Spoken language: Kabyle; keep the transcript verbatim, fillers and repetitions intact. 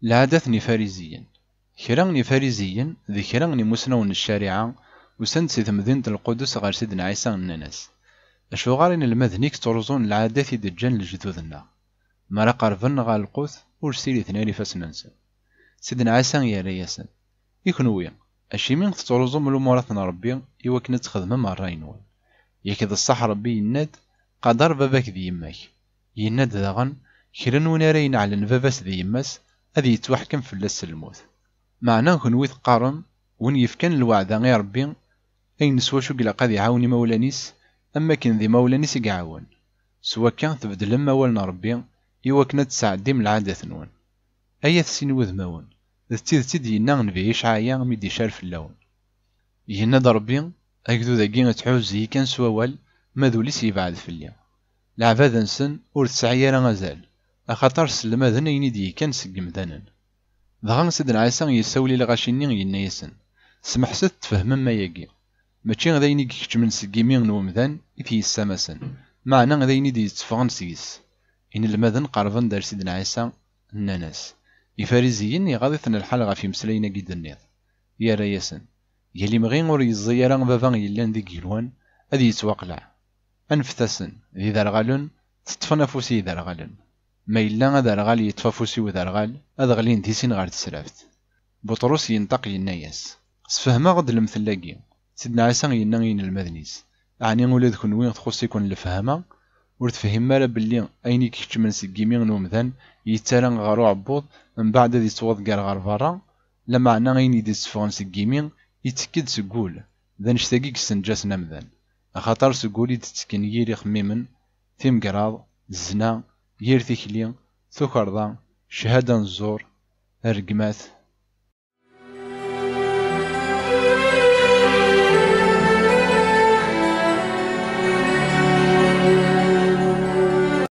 Lɛadat n Ifariziyen. Kra n Ifariziyen d kra n imusnawen n ccariɛa usan-d si temdint n Lqudus ɣer Sidna Ɛisa, nnan-as: "Acuɣer inelmaden-ik ttruẓun lɛadat i d-ǧǧan lejdud-nneɣ? Mi ara qerben ɣer lqut, ur ssiliten ara ifassen-nsen." Sidna Ɛisa yerra-yasen: "I kenwi, acimi tettruẓum lumurat n Ṛebbi i wakken ad txedmem ṛṛay-nwen? Yak d ṣṣeḥ Ṛebbi yenna-d: 'Qader baba-k d yemma-k.' Yenna-d daɣen: 'Kra n win ara ineɛlen baba-s d yemma-s, ad yettwaḥkem fell-as s lmut.' Meɛna kenwi teqqarem: 'Win yefkan lweɛda i Ṛebbi, ayen s wacu i ilaq ad iɛawen imawlan-is, am wakken d imawlan-is i iɛawen.' S wakka, tbeddlem awal n Ṛebbi i wakken ad tesɛeddim lɛadat-nwen. Ay at sin wudmawen, d tidet i d-yenna nnbi Icɛaya mi d-icar fell-awen. Yenna-d Ṛebbi: 'Agdud-agi ittḥuzzu-yi kan s wawal, ma d ul-is yebɛed fell-i. Leɛbada-nsen ur tesɛi ara azal, axaṭer sselmaden ayen i d-yekkan seg yemdanen.'" Dɣa Sidna Ɛisa yessawel i lɣaci-nni, yenna-yasen: "Smeḥset tfehmem ayagi. Mačči d ayen i ikeččmen seg yimi n wemdan i t-yessamasen, meɛna d ayen i d-yetteffɣen seg-s." Inelmaden qerben-d ar Sidna Ɛisa, nnan-as: "Ifariziyen iɣaḍ-iten lḥal ɣef yimeslayen-agi d-tenniḍ." Yerra-yasen: "Yal imɣi ur yeẓẓi ara baba yellan deg igenwan, ad yettwaqleɛ. Anfet-asen d iderɣalen, teṭṭfen afus i yiderɣalen. Ma yella aderɣal yeṭṭef afus i uderɣal, ad ɣlin di sin ɣer tesraft." Buṭrus yenṭeq, yenna-yas: "Sfehmeɣ-d lemtel-agi." Sidna Ɛisa yenna i yinelmaden-is: "Ɛni ula d kenwi txuṣṣ-iken lefhama? Ur tefhimem ara belli ayen i ikeččmen seg yimi n umdan yettarra ɣer uɛebbuḍ, mbeɛd ad yettwaḍegger ɣer berra? Lameɛna ayen i d-itteffɣen seg yimi, yettekk-d seg wul, d annect-agi i yessenǧasen amdan. Axaṭer seg wul i d-ttekken yir ixemmimen: timgerraḍ, zzna, yir tikli, tukerḍa, cchada n zzur, rregmat,